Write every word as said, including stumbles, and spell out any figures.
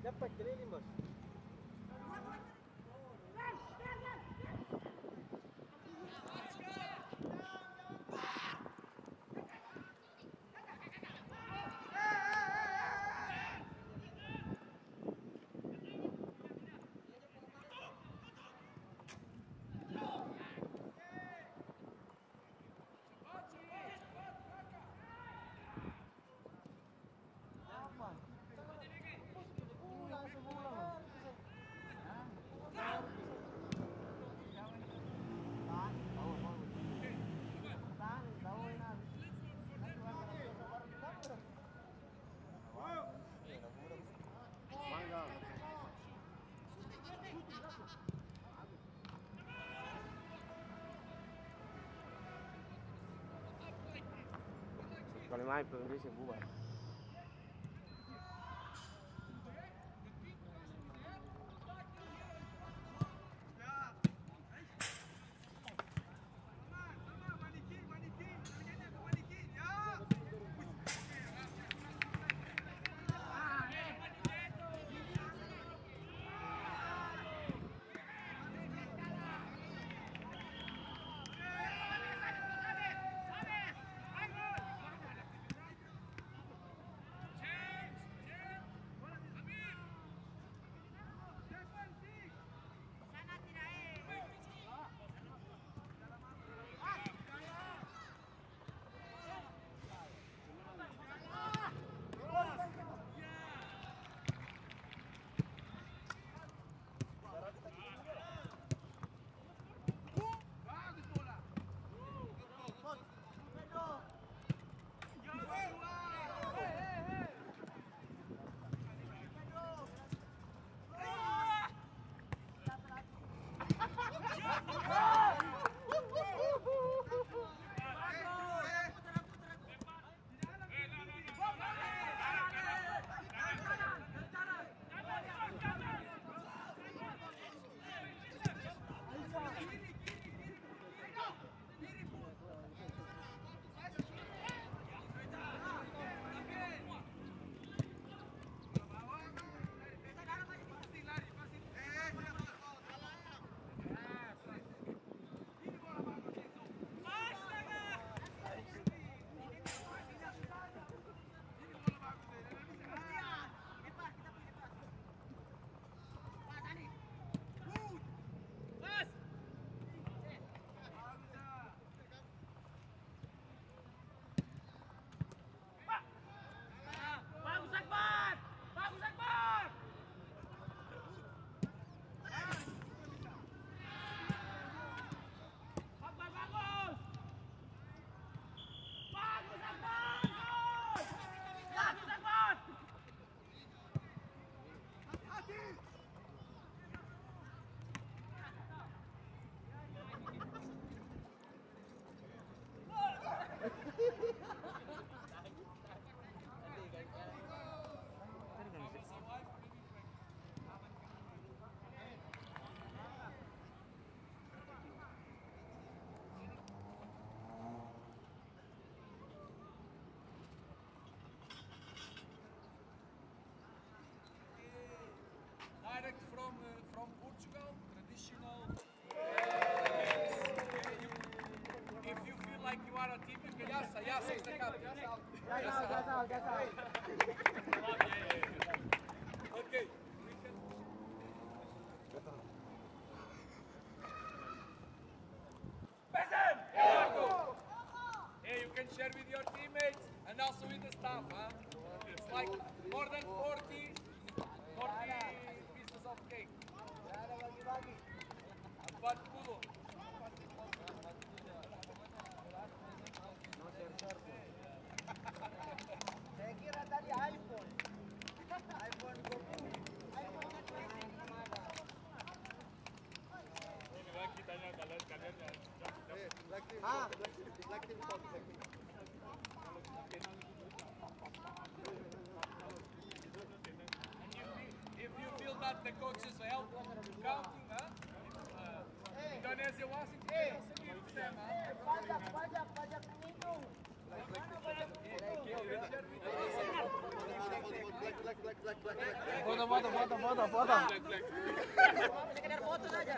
Dapat keliling, Bos. Kalau main pun bisa buat. Bagus, Akbar! Bagus, Akbar! Akbar, bagus! Bagus, Akbar! Bagus! Bagus, Akbar! Direct from, uh, from Portugal, traditional. If you feel like you are a team, you can. Yes, yes, yes, yes, yes. Okay, we can. Hey, you can share with your teammates and also with the staff, huh? It's like more than forty, forty pieces of cake. Empat puluh. Saya kira tadi iPhone. iPhone dua puluh. iPhone. Ini lagi tanya kalian, kalian ya. Eh, black team, ah, black team, black team talk, black team. If you, if you feel that the coaches help counting, huh? Uh, Indonesia, Washington, you can also give them, huh? Pajak, pajak, pajak minum. Mana pajak minum? Foto, foto, foto, foto, foto. Sekedar foto saja.